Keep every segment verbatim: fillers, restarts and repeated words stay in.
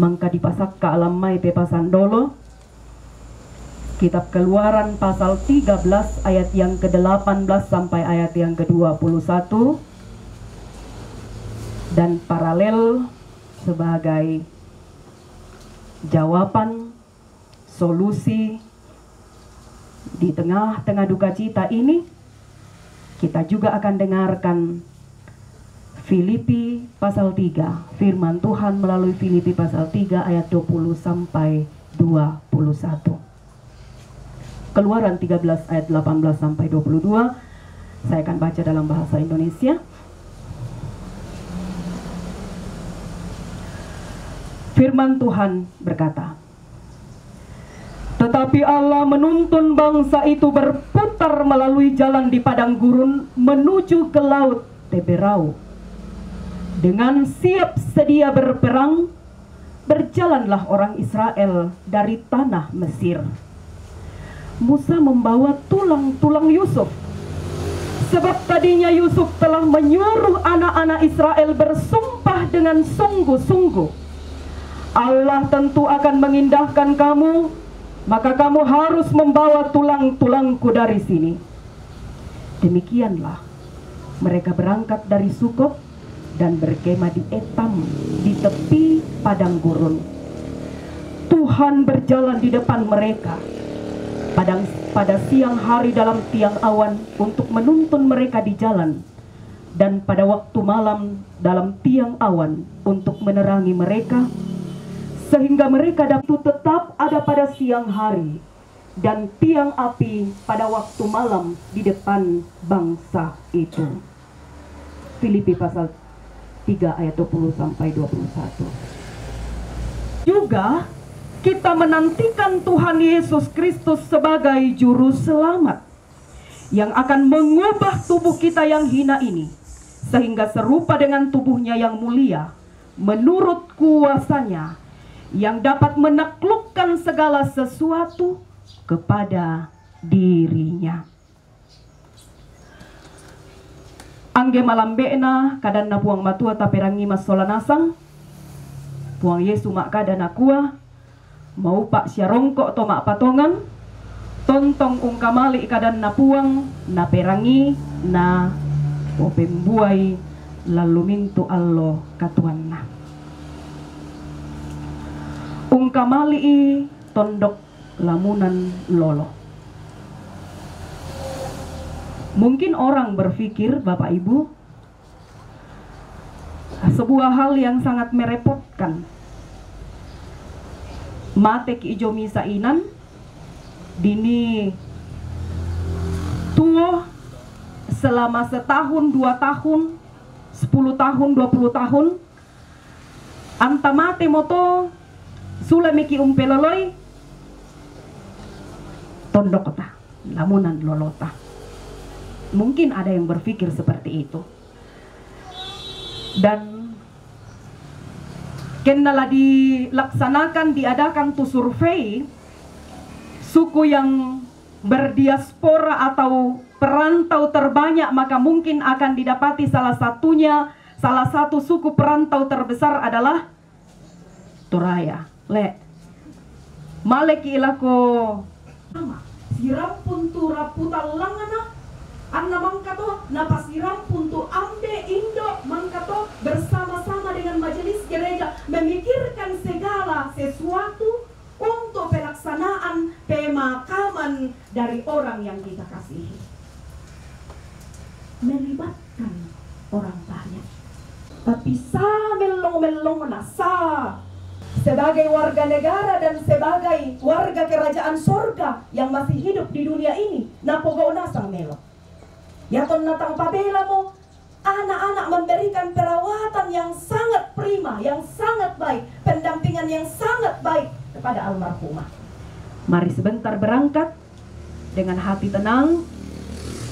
Mangka dipasakka alammai pe pasandolo, Kitab Keluaran pasal tiga belas ayat yang kedelapan belas sampai ayat yang kedua puluh satu, dan paralel sebagai jawaban solusi di tengah-tengah duka cita ini, kita juga akan dengarkan Filipi pasal tiga, firman Tuhan melalui Filipi pasal tiga ayat dua puluh sampai dua puluh satu. Keluaran tiga belas ayat delapan belas sampai dua puluh dua, saya akan baca dalam bahasa Indonesia. Firman Tuhan berkata, "Tetapi Allah menuntun bangsa itu berputar melalui jalan di padang gurun menuju ke laut Teberau. Dengan siap sedia berperang, berjalanlah orang Israel dari tanah Mesir." Musa membawa tulang-tulang Yusuf. Sebab tadinya Yusuf telah menyuruh anak-anak Israel bersumpah dengan sungguh-sungguh, "Allah tentu akan mengindahkan kamu, maka kamu harus membawa tulang-tulangku dari sini." Demikianlah mereka berangkat dari Sukot dan berkemah di Etam, di tepi padang gurun. Tuhan berjalan di depan mereka pada, pada siang hari dalam tiang awan untuk menuntun mereka di jalan, dan pada waktu malam dalam tiang awan untuk menerangi mereka, sehingga mereka dapat tetap ada pada siang hari, dan tiang api pada waktu malam di depan bangsa itu. Filipi pasal tiga ayat dua puluh sampai dua puluh satu. Juga kita menantikan Tuhan Yesus Kristus sebagai juru selamat yang akan mengubah tubuh kita yang hina ini, sehingga serupa dengan tubuhnya yang mulia, menurut kuasanya yang dapat menaklukkan segala sesuatu kepada dirinya. Angge malambe'na kadanna Puang Matua taperangi massola nasang. Puang Yesu makkada nakua, "Maupa' siarongko' to ma'patongan, tontong ungkamali' kadanna Puang, naperangi na popembuai lallu mintu' allo katuoanna." Ungkamali'i tondok lamunan lolo. Mungkin orang berpikir, Bapak Ibu, sebuah hal yang sangat merepotkan. Mate ki' ijo misa inan, dini tuo selama setahun, dua tahun, sepuluh tahun, dua puluh tahun, anta mate mo to, sula meki' umpeloloi tondokta, lamunan lolota. Mungkin ada yang berpikir seperti itu. Dan kenna la dilaksanakan, diadakan tu survei, suku yang berdiaspora atau perantau terbanyak, maka mungkin akan didapati salah satunya, salah satu suku perantau terbesar adalah Toraya. Le. Maleki' lako. Sama. Sirampun tu rapputan langnga, anna mangkato, napasirampun tu ambe' indo' mangkato, bersama-sama dengan majelis gereja memikirkan segala sesuatu untuk pelaksanaan pemakaman dari orang yang kita kasihi. Melibatkan orang banyak. Tapi samellong-mellongna, sa sebagai warga negara dan sebagai warga kerajaan sorga yang masih hidup di dunia ini, napogau' nasang melo. Yatonna tang pabelamo, anak-anak memberikan perawatan yang sangat prima, yang sangat baik, pendampingan yang sangat baik kepada almarhumah. Mari sebentar berangkat dengan hati tenang,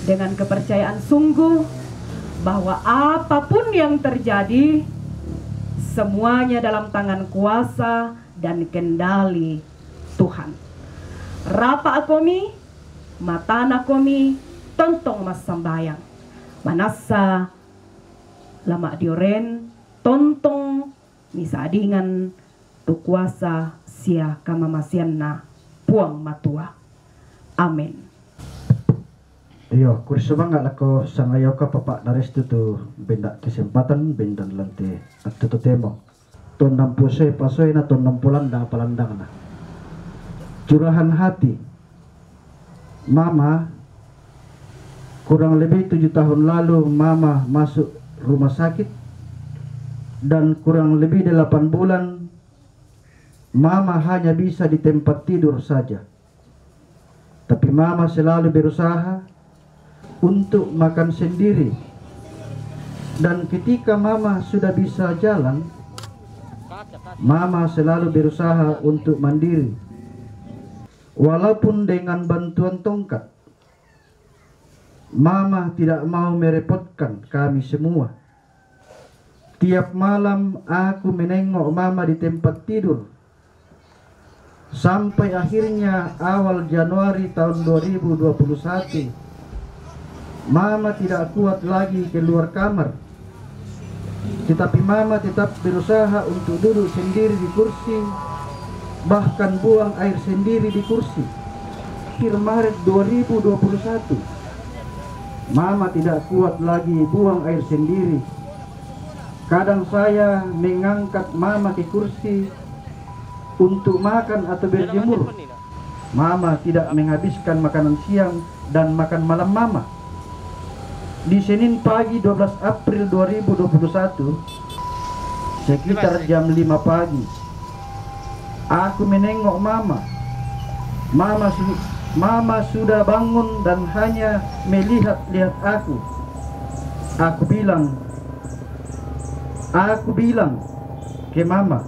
dengan kepercayaan sungguh bahwa apapun yang terjadi, semuanya dalam tangan kuasa dan kendali Tuhan. Rapa'komi, matanakomi, tontong massambayang. Manassa la ma'dioren, tontong misa'dingan tu kuasa sia kamamasianna Puang Matua. Amin. Iyo, kuri sumanga' lako sangayoka Papa' Narestu tu benda kesempatan, benda lante attu totemo. Tonnang puasai pasoina, tonnang pulandang palandangna. Curahan hati. Mama, kurang lebih tujuh tahun lalu Mama masuk rumah sakit dan kurang lebih delapan bulan Mama hanya bisa di tempat tidur saja. Tapi Mama selalu berusaha untuk makan sendiri. Dan ketika Mama sudah bisa jalan, Mama selalu berusaha untuk mandiri. Walaupun dengan bantuan tongkat, Mama tidak mau merepotkan kami semua. Tiap malam aku menengok Mama di tempat tidur. Sampai akhirnya awal Januari tahun dua ribu dua puluh satu, Mama tidak kuat lagi keluar kamar. Tetapi Mama tetap berusaha untuk duduk sendiri di kursi, bahkan buang air sendiri di kursi. Akhir Maret dua ribu dua puluh satu, Mama tidak kuat lagi buang air sendiri. Kadang saya mengangkat Mama ke kursi untuk makan atau berjemur. Mama tidak menghabiskan makanan siang dan makan malam Mama. Di Senin pagi, dua belas April dua ribu dua puluh satu, sekitar jam lima pagi, aku menengok Mama. Mama, su- Mama sudah bangun dan hanya melihat-lihat aku. Aku bilang, aku bilang ke Mama,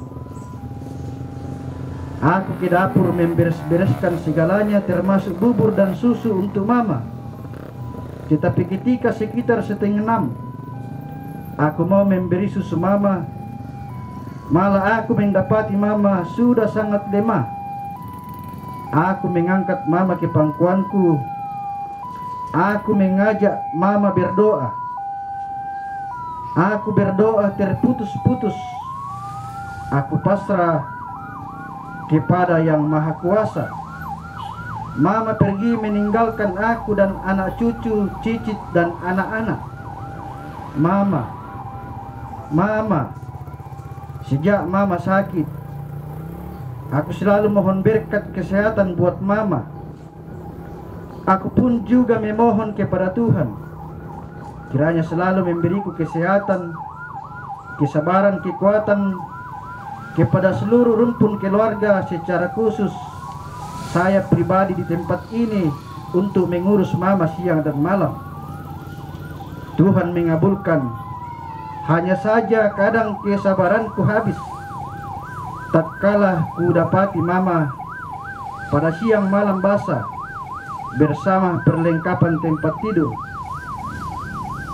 aku ke dapur memberes-bereskan segalanya, termasuk bubur dan susu untuk Mama. Tetapi ketika sekitar setengah enam, aku mau memberi susu Mama, malah aku mendapati Mama sudah sangat lemah. Aku mengangkat Mama ke pangkuanku. Aku mengajak Mama berdoa. Aku berdoa terputus-putus. Aku pasrah kepada Yang Maha Kuasa. Mama pergi meninggalkan aku dan anak cucu, cicit dan anak-anak. Mama, Mama, sejak Mama sakit, aku selalu mohon berkat kesehatan buat Mama. Aku pun juga memohon kepada Tuhan, kiranya selalu memberiku kesehatan, kesabaran, kekuatan kepada seluruh rumpun keluarga, secara khusus saya pribadi di tempat ini untuk mengurus Mama siang dan malam. Tuhan mengabulkan. Hanya saja kadang kesabaranku habis. Tatkala kudapati Mama pada siang malam basah bersama perlengkapan tempat tidur.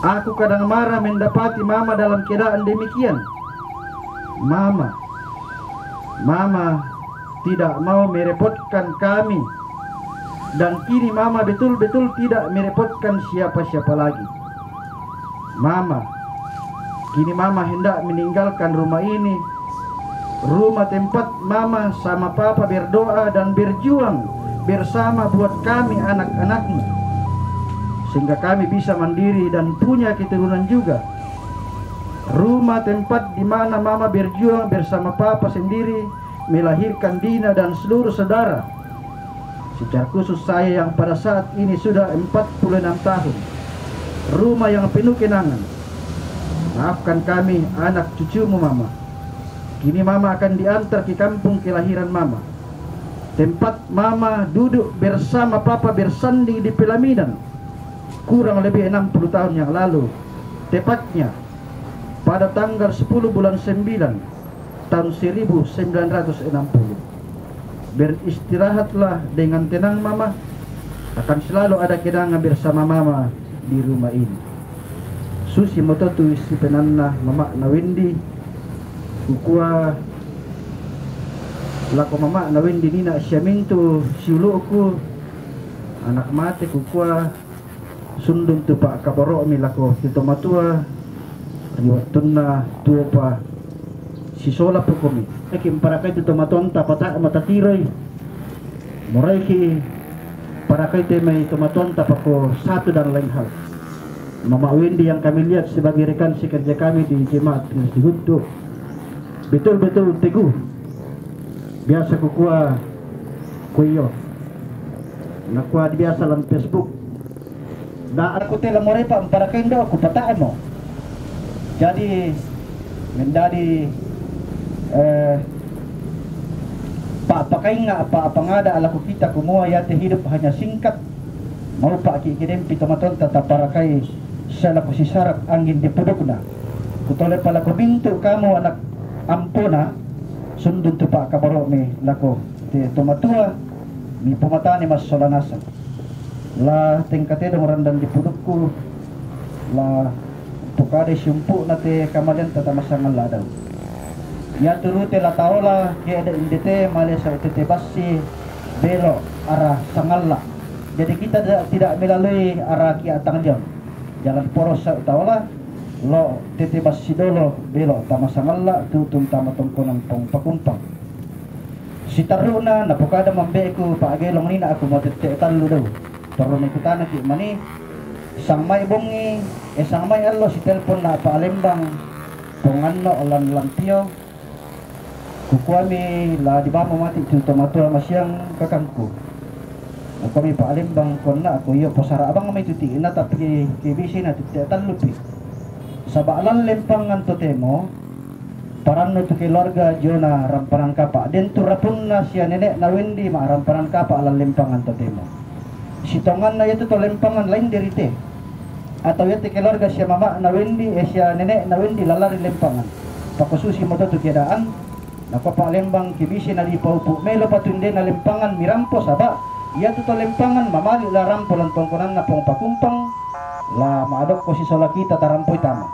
Aku kadang marah mendapati Mama dalam keadaan demikian. Mama, Mama tidak mau merepotkan kami. Dan kini Mama betul-betul tidak merepotkan siapa-siapa lagi. Mama, kini Mama hendak meninggalkan rumah ini, rumah tempat Mama sama Papa berdoa dan berjuang bersama buat kami, anak-anakmu, sehingga kami bisa mandiri dan punya keturunan juga. Rumah tempat di mana Mama berjuang bersama Papa sendiri, melahirkan Dina dan seluruh saudara. Secara khusus saya yang pada saat ini sudah empat puluh enam tahun. Rumah yang penuh kenangan. Maafkan kami, anak cucumu Mama. Kini Mama akan diantar ke kampung kelahiran Mama, tempat Mama duduk bersama Papa bersanding di pelaminan kurang lebih enam puluh tahun yang lalu, tepatnya pada tanggal sepuluh bulan sembilan tahun seribu sembilan ratus enam puluh. Beristirahatlah dengan tenang, Mama. Akan selalu ada kenangan bersama Mama di rumah ini. Susi moto tu isi penanna Mama na Wendi. Kukua lako Mama na Wendi, nina siamintu siulu'ku, anak mate, kukua sundun tu pa'kaboro'mi lako tu to matua ri wattunna tuopa Sisola poko mi. Eki mparakai tu tomatoanta pata matatiroi. Moraiki parakai te mai tomatoanta pako satu dan lain hal. Mama Windy yang kami lihat sebagai rekan sekerja kami di jemaat Nilsiguntu, betul-betul teguh. Biasa kukua kuyo. Nakua biasa lan Facebook. Na aku te la morepa mparakai ndo aku patae mo. Jadi mendadi eh, pa pakainga apa apa ngada alaku kita kumua yate hidup hanya singkat. Mau pa ki kidempi tomatoanta taparakai selaku sisarak angin di pudukna. Kutole pala kumintu kamu anak ampona sundun tu pa kabaro mi lako te tomatua mi pumatani mas solanasa. La tengkatedong randan di pudukku, la tukade siumpu'na te kamalian tata masangalla dau. Ia turute la taola, kede indete male sa tete bassi belo arah sangalla. Jadi kita tidak, tidak melalui arah kiatang jam. Jalan poros sa taola, lo tete bassi dolo belo tama sangalla tutun tama tongkonan pong pakumpang. Sitarru'na napokada mambe'ku pa'gelong nina aku matette tallu dau. Torroni kutanaki mani, sangmai bongi, eh sangmai allo sitelpon na Palembang, ponganno lan Lampio. Kukuami la dibamo mati tu tomatua masiang kakangku. Kukuami Palembang konna aku iyo posara abang mai tu ti'na tapi kebisi na tette tallu pi. Saba lan lempangan totemo, parannu tu keluarga jona rampanan kapa. Den tu rapunna sia nene'na Wendi ma rampanan kapa lan lempangan totemo. Sitonganna yaitu to lempangan lain derite. Atau yaitu keluarga sia mama'na Wendi, eh, sia nene'na Wendi lalari lempangan. Pakosusi moto tu keadaan. Nako pa lembang kibisi na dipaupu melo patundena lempangan mirampo saba. Yaitu to lempangan mamali la rampo lan tongkonanna pong pakumpang. La maadokko sisola kita tarampoi tama.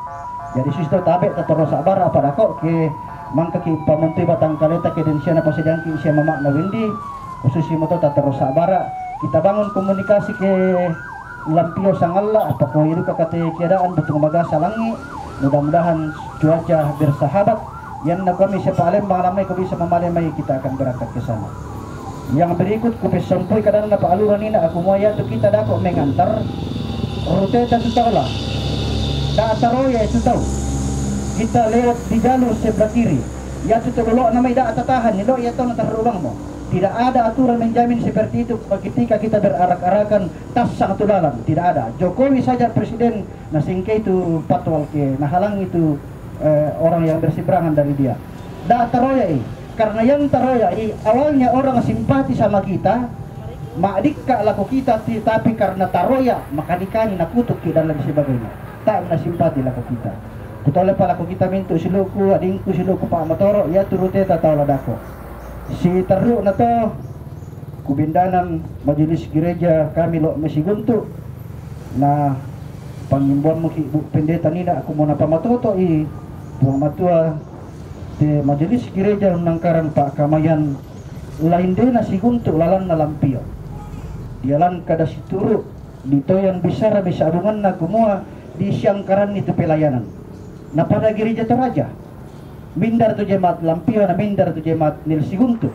Jadi susto tabe tatoro sabara apa dako ke mangkaki pamontoi batang kaleta ke densiana pasediangki sia mama'na Wendi. Khususi moto tatoro sabara. Kita bangun komunikasi ke Lampio sangalla apa ko iruka kate keadaan betung magasa langi. Mudah-mudahan cuaca bersahabat. Yang na kami sia Palembang ramai ko bisa mamale mai kita akan berangkat ke sana. Yang berikut ku pesampui kadanna pa alura nina aku mua yatu kita dako mengantar ruteta tu taola. Da taroya itu tau. Kita lewat di jalur sebelah kiri. Yatu tu lolo namai da tatahan ni lo ya tau na tarubang mo. Tidak ada aturan menjamin seperti itu ketika kita berarak-arakan tasang tu lalan. Tidak ada. Jokowi saja presiden na singke itu patwal ke na halang itu eh, orang yang berseberangan dari dia. Da taroya i. Karena yang taroya i awalnya orang simpati sama kita, madikka lako kita ti- tapi karena taroya makani-kani nakutuk ki dan lain sebagainya. Tak na simpati lako kita. Kutole pa lako kita mintu siluku adingku siluku pa motoro ya turute tatau ladako. Si terru na to kubendanan majelis gereja kami lo mesiguntu. Na pangimbuanmu ki Bu Pendeta nina aku mau napa matoto i Puang Matua te majelis gereja nangkarang pa kamayan lain dena siguntu lalanna Lampio. Dialan kada situru di toyan bisara bisa abunganna kumua di siangkaran itu pelayanan. Na pada gereja Toraja. Mindar tu jemaat Lampio na mindar tu jemaat Nil Siguntu.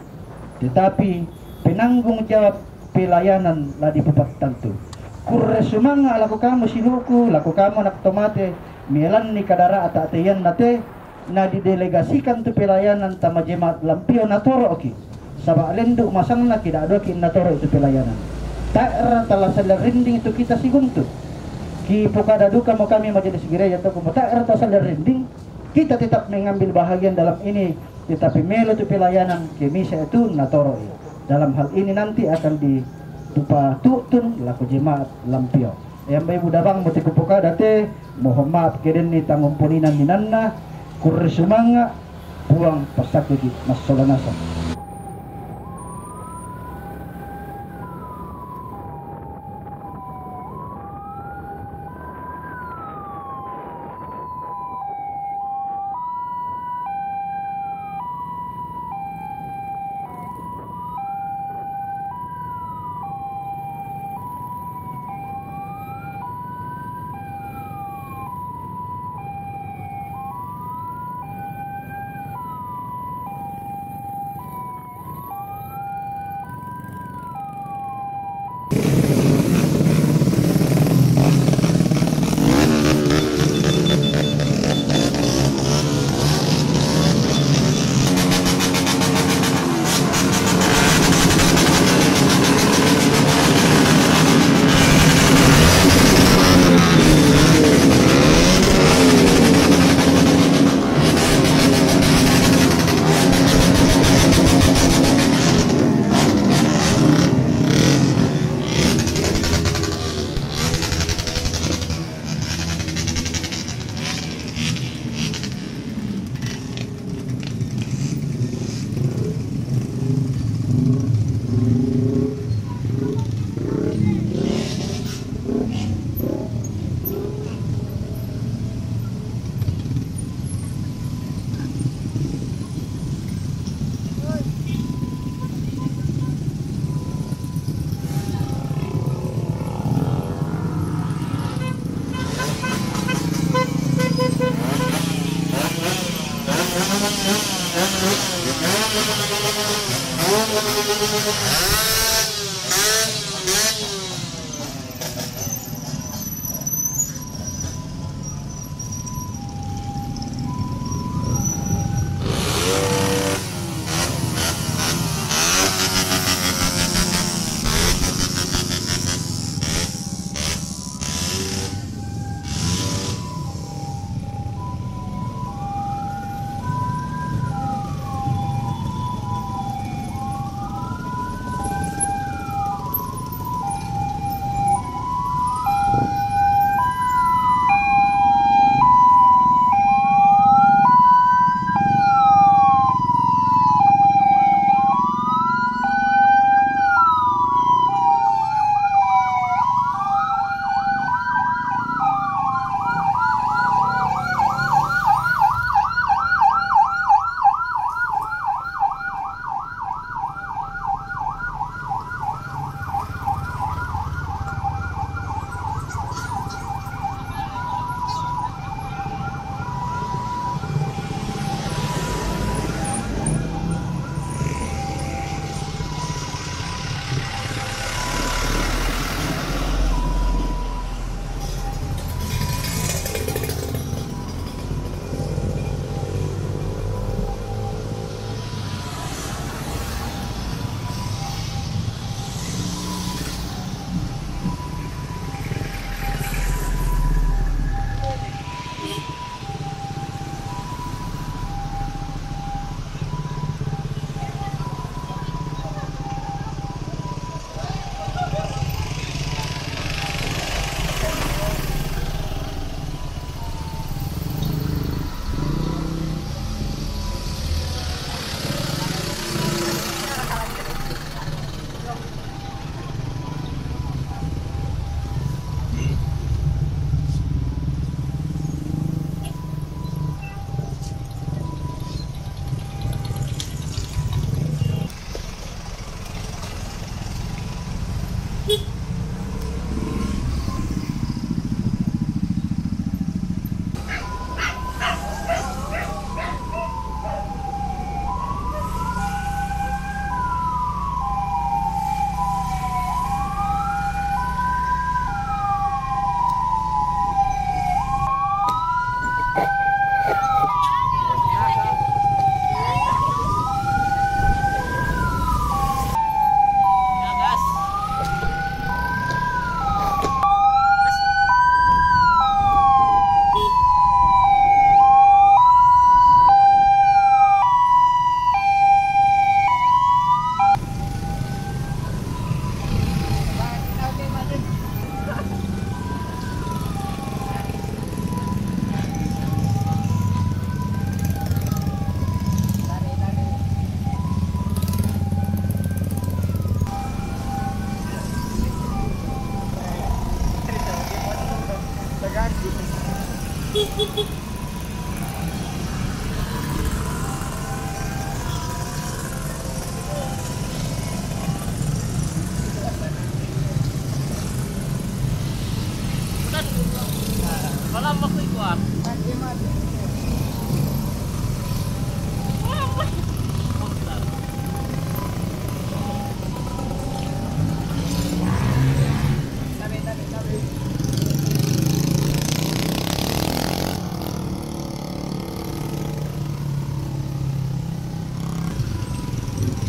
Tetapi penanggung jawab pelayanan la dipupat tantu. Kurre sumanga lako kamu siluku, lako kamu anak tomate, mielanni kadara ata teyan nate, na didelegasikan tu pelayanan tama jemaat Lampio natoroki. Saba lendu masangna kida doki natoro itu pelayanan. Taera tala salerinding itu kita siguntu. Ki pokada duka mo kami majelis gereja toko mo taera tala salerinding. Kita tetap mengambil bahagian dalam ini, tetapi melo tu pelayanan kemisa itu natoro i. Dalam hal ini nanti akan ditupatutun laku jemaat Lampio. Yang bayi budabang mesti kupukada te, mohon maaf keden ni tanggung puninan ninanna, kurre sumanga, puang pasakiki massolanasa. Wala makoy kuan.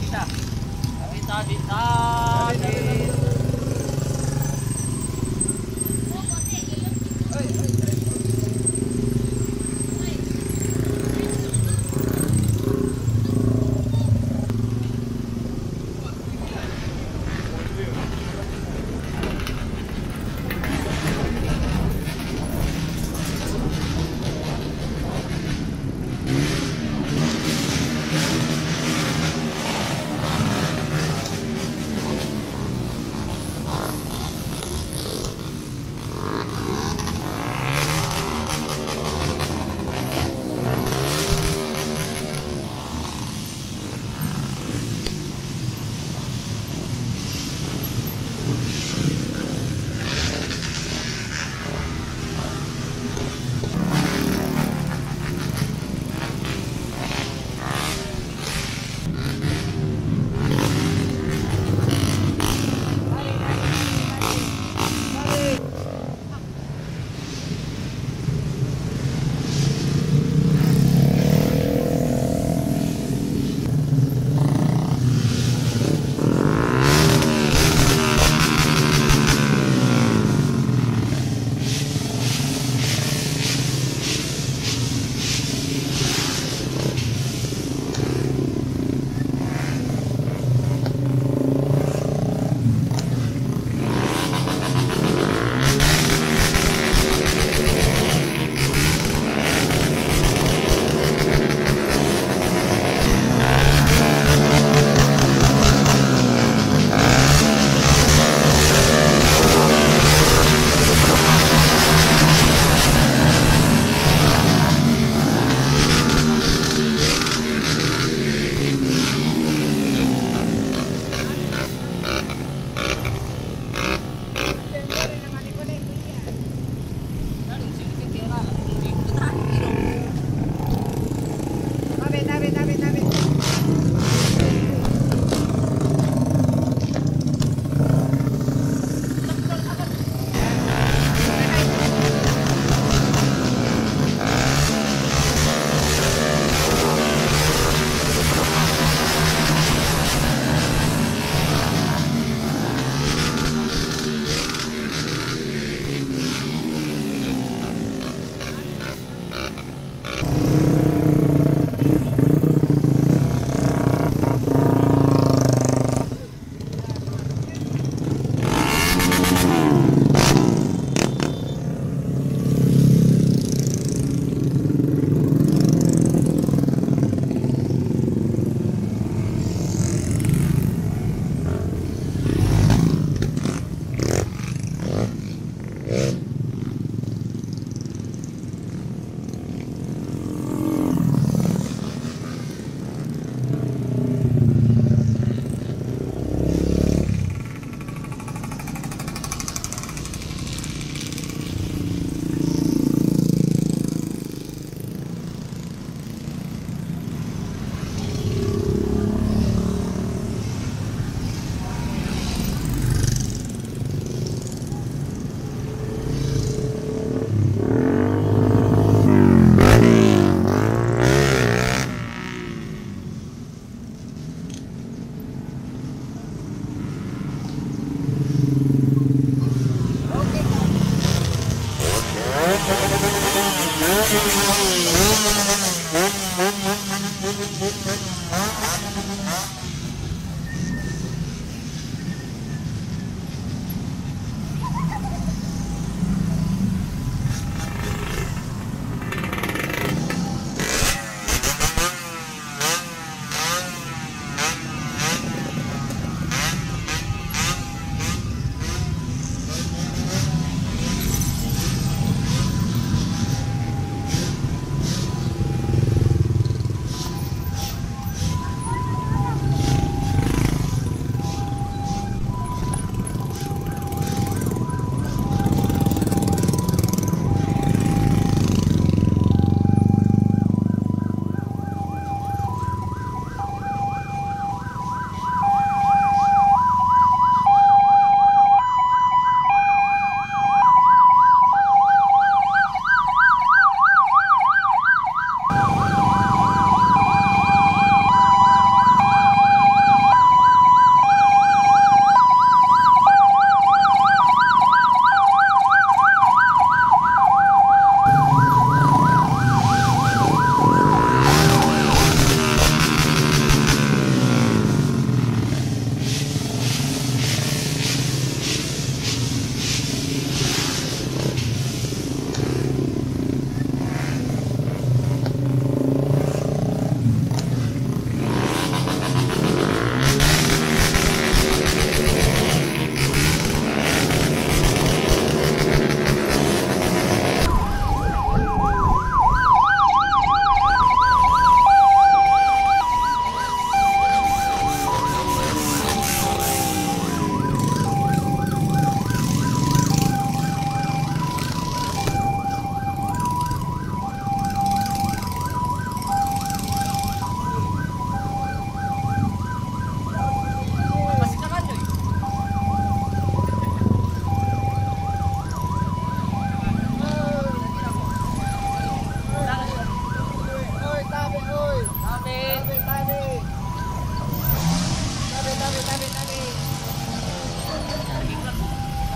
Isa. Tabi, tabi, tabi.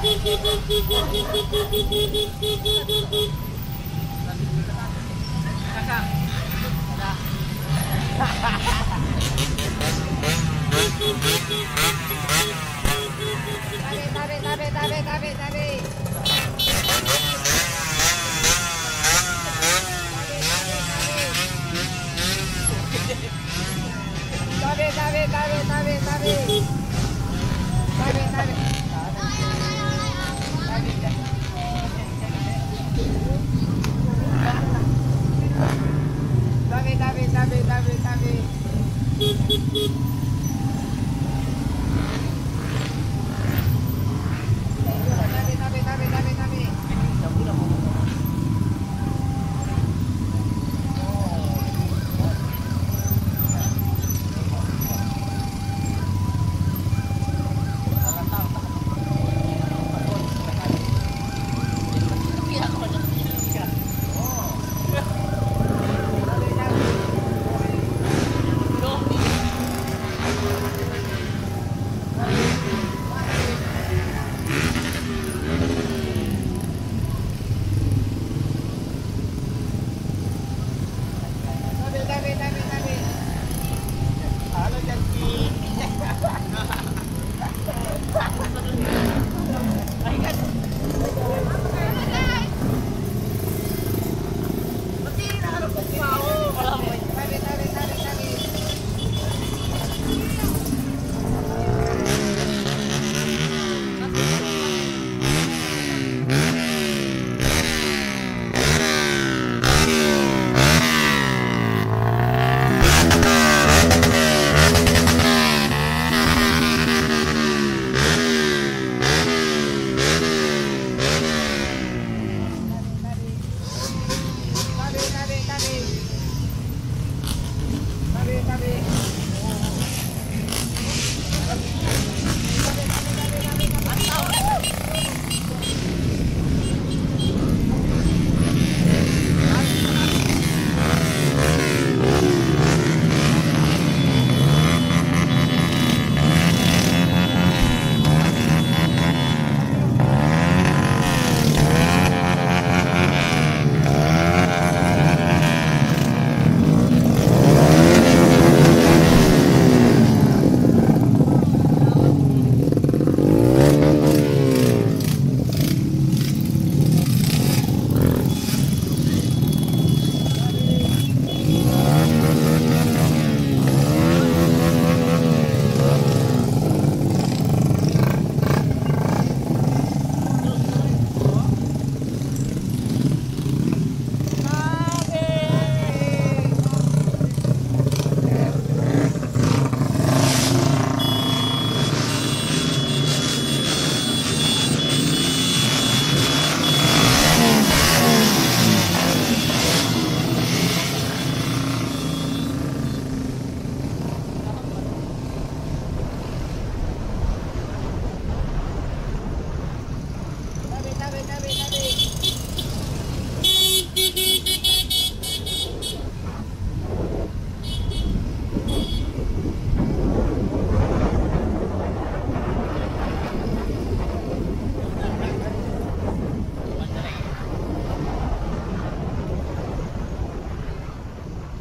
Tabi, tabi, tabi, tabi, tabi, tabi. Tabi, tabi, tabi, tabi, tabi. Tabi, tabi. Tabi, tabi, tabi, tabi, tabi.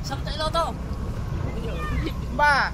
Sakta ilo to. Ba.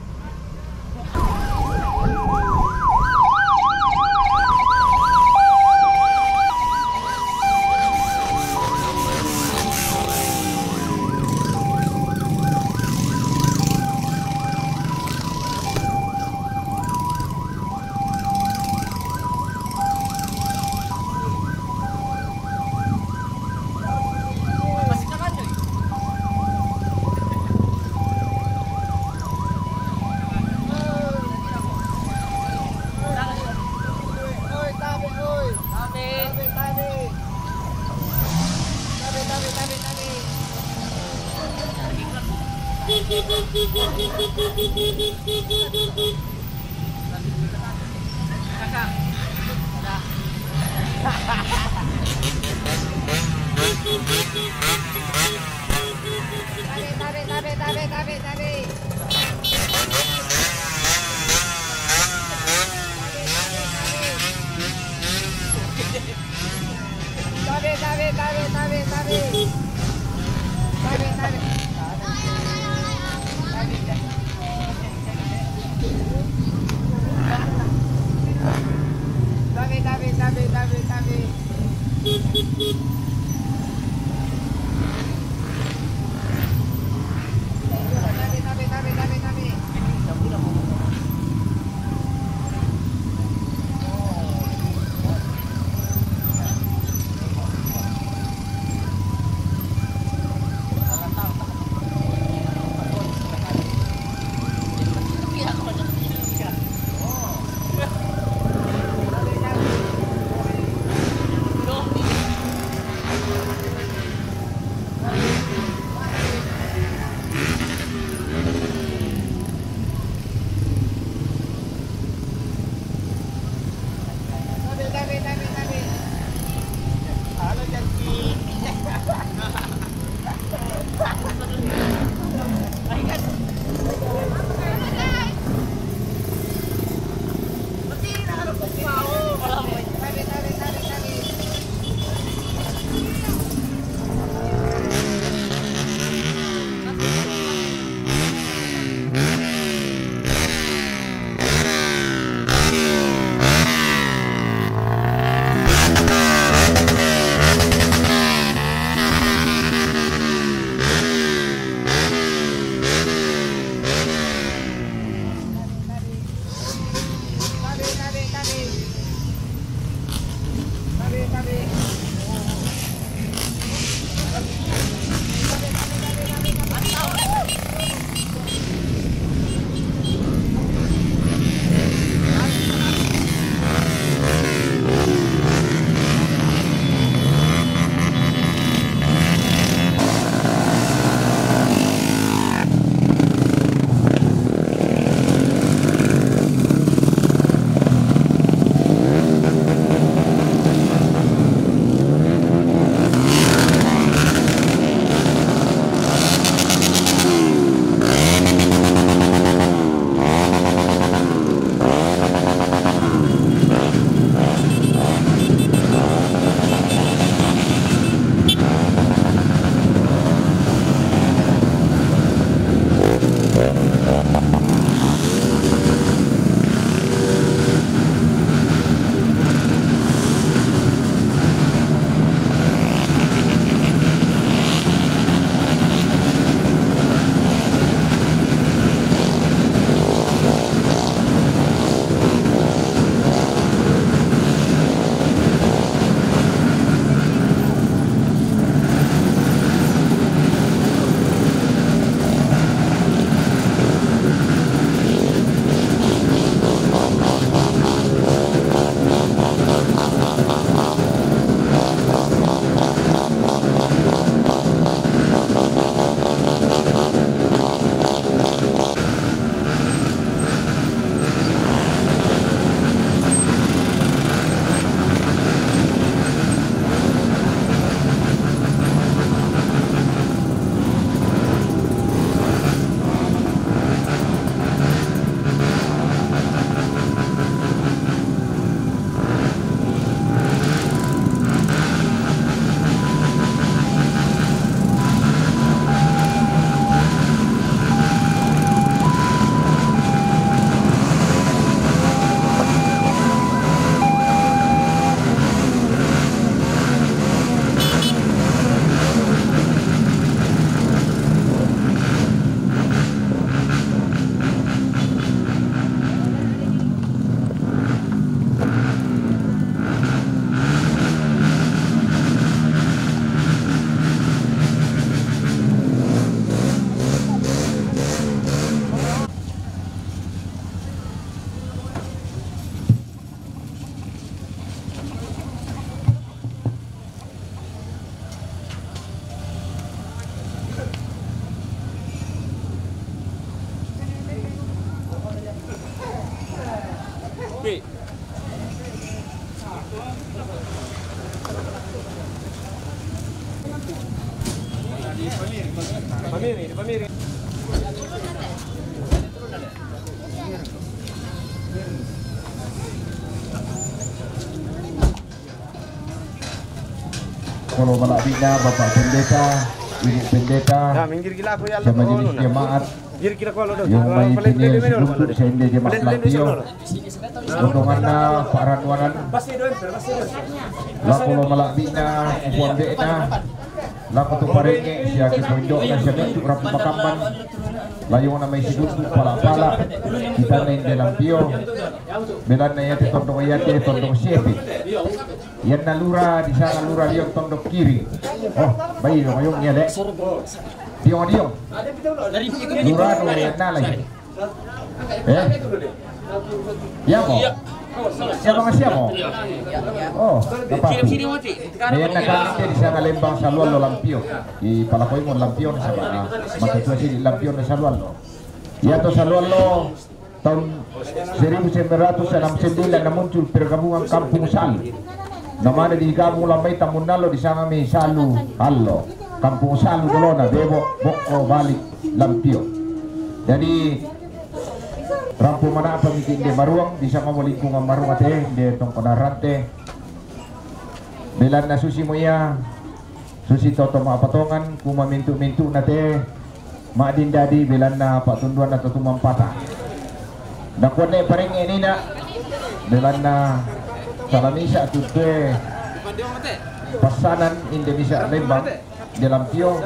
Kolo mala'bi'na Bapak Pendeta, Ibu Pendeta, ya, minggir gila aku ya, sama jenis jemaat. Minggir gila aku, yang mai pinil untuk saya jemaat Lampio. Potonganna pa'rannuanan. Lako lo mala'bi'na, upu ambe'na. Lako to parengnge, sia ki ponjo'na, sia mintu' rampo makamban. Layona mai siduntu pala-pala. Kitanna inde Lampio. Belanna iate tondok, iate tondok siepi. Ianna lura disanga lura dio tondok kiri. Oh, bai dong, ayo, iya, Dek. Dio, dio. Lura do ianna lagi. Eh? Iya mo? Siapa nggak siapa mo? Oh, apa? Iya, nak kan dia di sana Lembang Saluan lo Lampio. Di Palakoimon Lampio na sama. Maka tua sini Lampio na Saluan lo. Iya to Saluan lo. Tahun seribu sembilan ratus enam sembilan na muncul pergabungan Kampung Salu. Namanya di Kampung Lambai Tamunalo di sana mi Salu Allo. Kampung Salu dolona, Bebo, Bokko, Balik, Lampio. Jadi rampo mana'pa miki inde Maruang, bisa mamo lingkungan Maruang te, inde tongkonan rante. Belanna susi mo iya, susi toto ma'patongan, kuma mintu'-mintu'na te, ma'din dadi belanna pa'tunduanna to tumampata. Nakuanne parengnge nina, belanna salamisa tu tue passanan inde misa Lembang. Di Lampio,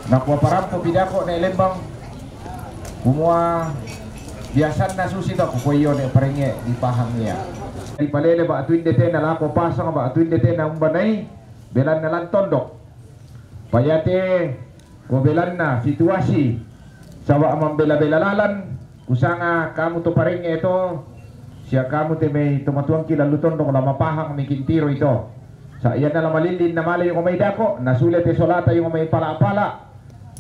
nakua parampo pidako ne Lembang, kumua biasanna susi to, kukua iyo ne parengnge dipahang ia. Dipalele ba'tu inde tena lako pasang ba'tu inde tena umbanai, belanna lan tondok. Payate ko belanna situasi, saba' mambela-bela lalan, kusanga kamu to parengnge to, sia kamu te mai to matuangki lallu tondok la mapahang miki tiro ito. Sa' ianna la malillin na male iongo mai dako, na sule te solata iongo mai pala-pala,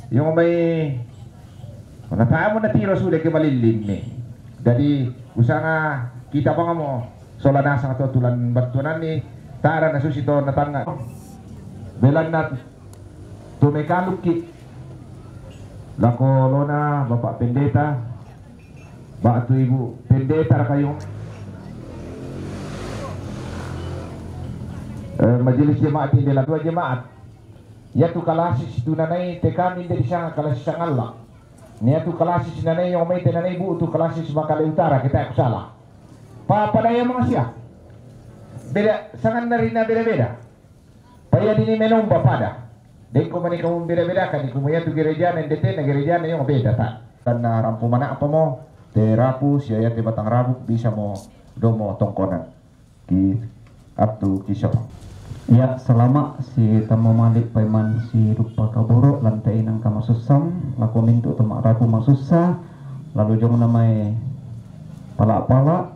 iongo mai mangatamu na tiro sule ke malillinni. Jadi kusanga kita bangamo sola nasang to tulan battuananni, tara na susi to natangnga. Belanna tu mekalukki lako lona Bapak Pendeta, ba'tu Ibu Pendeta raka io. Eh, majelis jemaat inde la dua jemaat. Iatu kalasis tu nanai te kami inde disanga kalasis sangalla. Niatu kalasis nanai io mai te nanai bu tu kalasis Makale Utara, kita aku salah. Pa pada ia mangkasia. Beda, sanganna rinna beda-beda. Paya dini menomba pada. Dengko mani kamu beda-bedakan, iku maya tu gerejana inde tena gerejana io beda ta. Tanna rampo mana'pa mo, te rapu, sia iate batang rapu, bisa mo domo tongkonan. Ki attu kiso. Ya, salama' si tammu mali' paiman si duppa kaboro' lan te inang kamasussang, lako mintu' to ma'rapu masussa, lalu jongna mai pala-pala,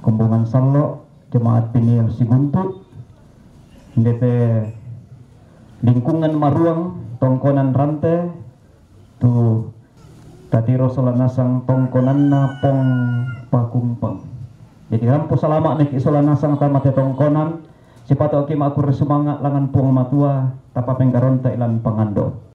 kombongan sallo, jemaat pinil siguntu', inde te lingkungan Maruang, tongkonan rante, tu tatiro sola nasang tongkonanna Pong Pakumpang. Jadi rampo salama' meki sola nasang tama te tongkonan, sipatoki makkurre sumanga' langan Puang Matua, tapapenggaronta ilan pangando.